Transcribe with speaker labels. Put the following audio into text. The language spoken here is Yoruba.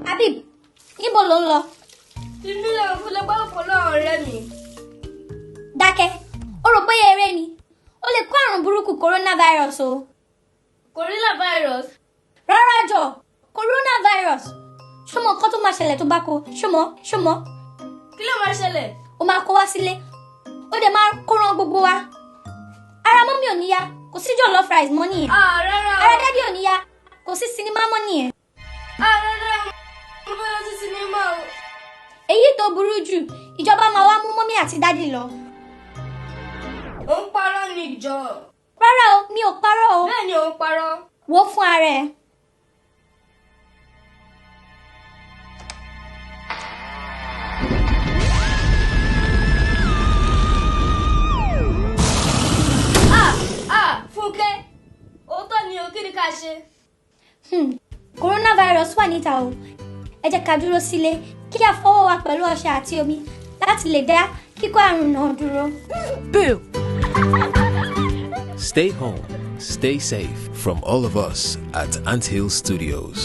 Speaker 1: Habib, níbo ló ń lọ?
Speaker 2: Tìmí lọ fún lọ́gbà pẹ̀lú àwọn ọ̀rẹ́ mi.
Speaker 1: Dákẹ́, ó rò bóyá eré ni. Ó lè kó àrùn burúkú coronavirus o.
Speaker 2: Coronavirus.
Speaker 1: Rárá jọ, coronavirus. Ṣọmọ nǹkan tó máa ṣẹlẹ̀ tó bá kó, ṣọmọ, ṣọmọ.
Speaker 2: Kí ló máa ṣẹlẹ̀?
Speaker 1: Ó máa kó wá sílé. Ó dẹ̀ máa kó ran gbogbo wa. Ara mummy ò ní yá, kò sí jollof rice mọ́ nìyẹn.
Speaker 2: Ah, rárá o.
Speaker 1: Ara daddy ò ní yá, kò sí sinimá mọ́ nìyẹn.
Speaker 2: Ah, rárá o. Mo fẹ́ lọ sí sinimá o.
Speaker 1: Èyí tó burú jù, ìjọba máa wá mú mummy àti daddy lọ.
Speaker 2: Ò ń parọ́ ni jọ.
Speaker 1: Rárá o, mi ò parọ́ o.
Speaker 2: Bẹ́ẹ̀ ni ò ń parọ́.
Speaker 1: Wò ó fún ara ẹ.
Speaker 2: Ah, ah, Fúnkẹ́. Òótọ́ ni o, kí ni ká ṣe?
Speaker 1: Coronavirus wà níta o. Ẹ jẹ́ ká dúró sílé kí a fọwọ́ wa pẹ̀lú ọṣẹ àti omi láti lè dá kíkó àrùn náà dúró.
Speaker 3: Boo!
Speaker 4: Stay home, stay safe from all of us at Anthill Studios.